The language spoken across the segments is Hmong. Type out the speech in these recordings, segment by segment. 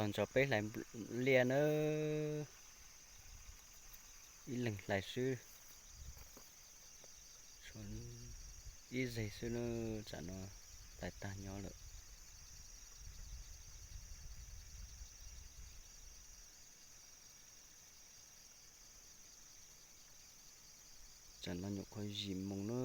Nrog peb hlais liaj nawb, ib leeg hlais xwb, ib zeg xwb na, tsam no hlais tag nyob lawm. Tsam no nyuam qhuav zim moos na.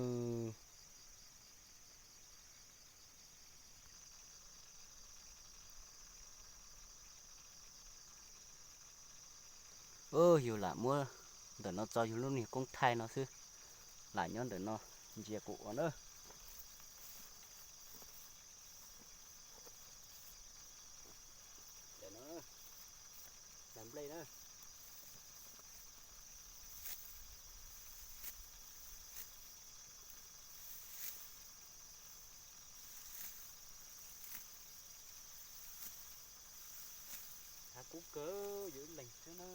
Yus lam muab ntawm no tso yus lub niag koob thaij no xwb, lam nyob ntawm no ntsia kuv ua na. Ntawm no, hlais nplej na. Hav kub kawg, yus ib leeg xwb na.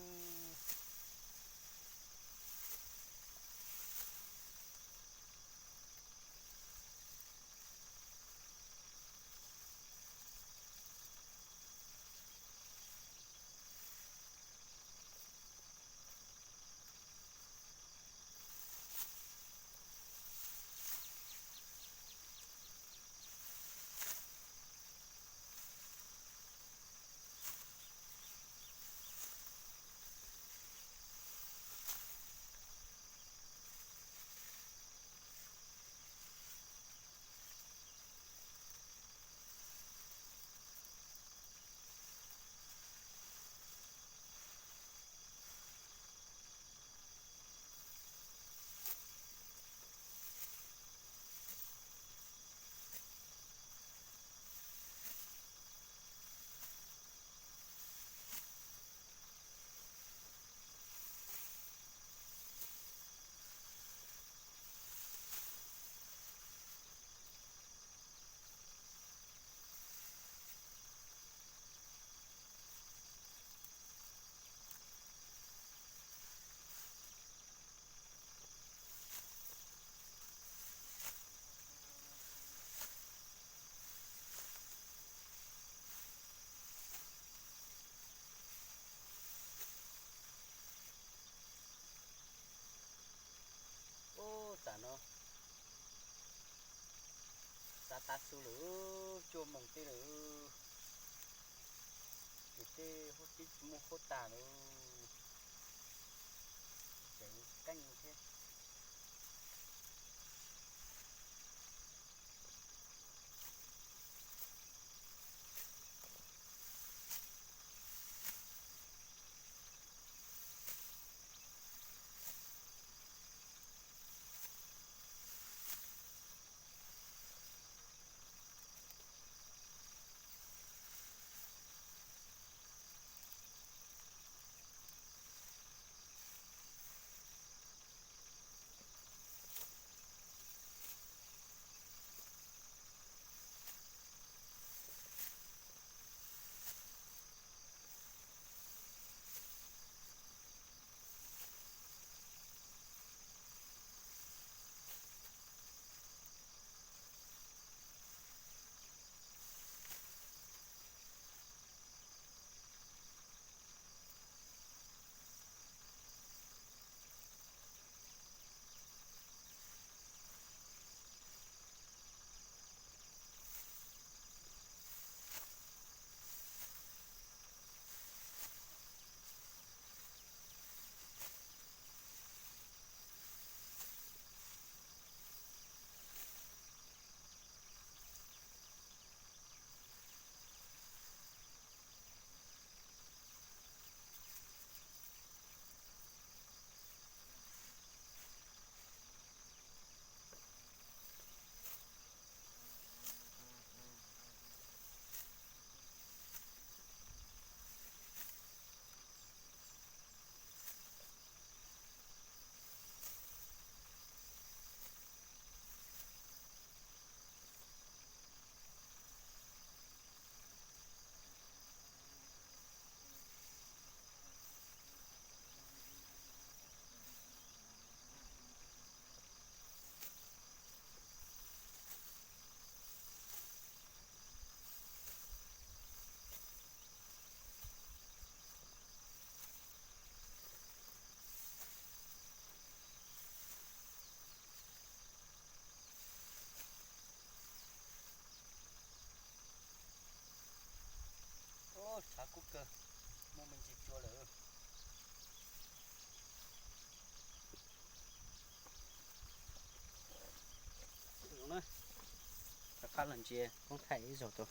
Ub, tam no xav tav su lawm, cuaj moos tej lawm, ces tej huab tib tsis muaj huab tag lawm, tseem keej thiab. Muaj me ntsis tsua lawm. Zoo na, rov qab los ntsia koob thaij ib zaug tau.